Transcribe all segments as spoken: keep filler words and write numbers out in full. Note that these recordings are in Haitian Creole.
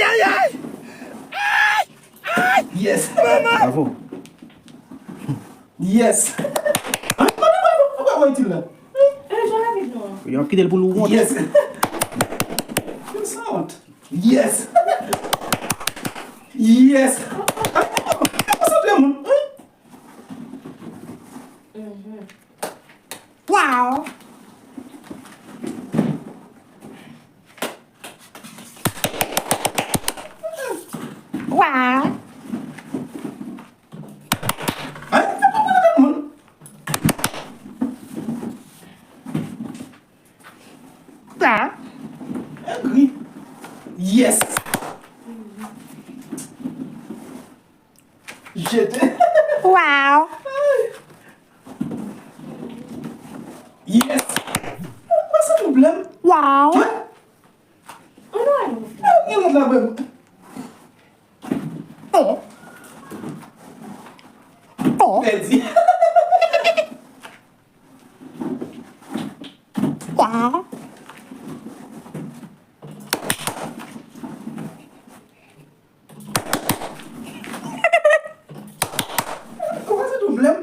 Ay, ay! Ay! Ay! Yes! Manman! Bravo! Yes! Ay, mwen, mwen, mwen, mwen, mwen, itil la. Yo ap kite l pou l wont. Yes! Mwen sanwont. Yes! Yes! Ay, mwen, mwen, mwen, mwen, mwen, Wow! Wow! Ay, fè pa pale de moun. Sa. Egri. Yes. Jete. Wow. Yes. Mwen se pwoblèm. Wow. Hein? Gen lòt la menm. Oh. Oh. Pèdi. Wow. Kòman se tou blèm?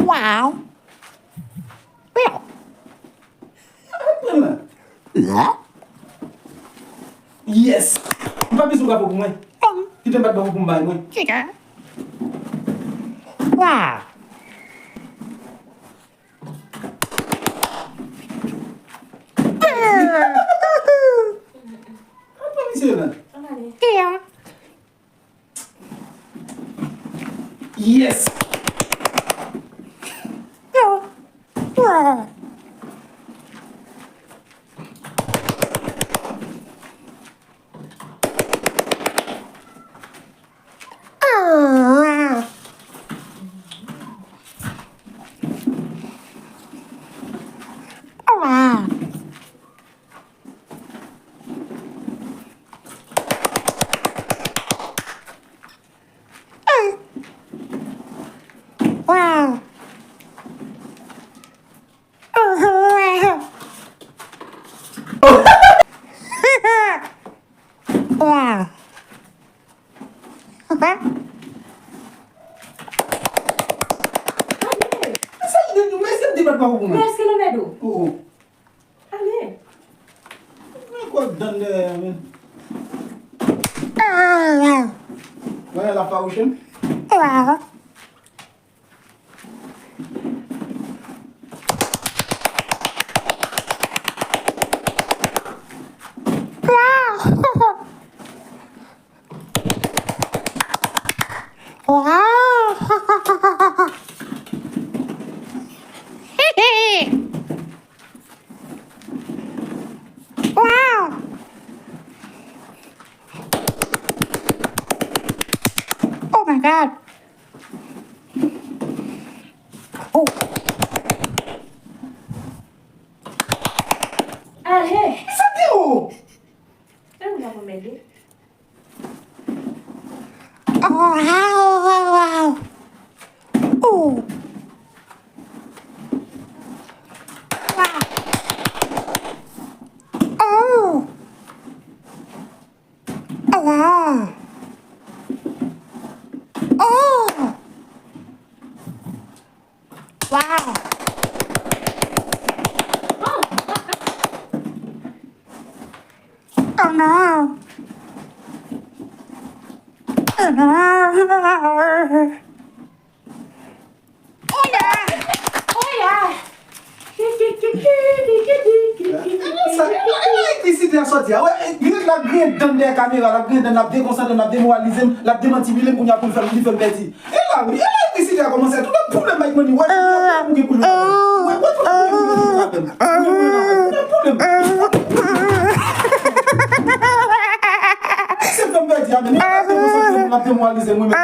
Wow. Pran la. La. Yes. M pa bezwen bravo pou mwen. Kite m bat bravo pou m bay mwen. Chita. Wow. Apa misye la? Iya. Yes. Yo. Wah. Wow. Wow. Sa ki de nou, men se m te bat pa pou mwen. Mwen kilomèt ou? Oh, oh. Ale. Mwen kwè dan dèyè a, men. Ah. Mwen la fawouchen. Wow. Wow. Wow. Wow. Oh my God. Oh. Ale. Sa te o. E ou la pou mède? Oh, wow, wow, wow. Oh. Wow. Oh. Oh, wow. Oh. Wow. Oh no. Oh no. Oya! Oya! Sa, e la, e la elektrisite a sòti a. Wè, e, Greg la griyen dan dèyè kamera, l ap griyen dan, l ap dekonsantre m, l ap demoralize m, l ap demantibile m, kounye a pou l fè m, li fè m pèdi. E la, wi, e la elektrisite a kòmanse a. Tout lòt pwoblèm Mike Money, wè, tout lòt pwoblèm pou gen pou jwe avè m. Wè, tout lòt pwoblèm pou gen pou jwe avè m. Tout lòt pwoblèm. Se fè m pèdi a, men, l ap dekonsantre m, l ap demoralize m, wi, men.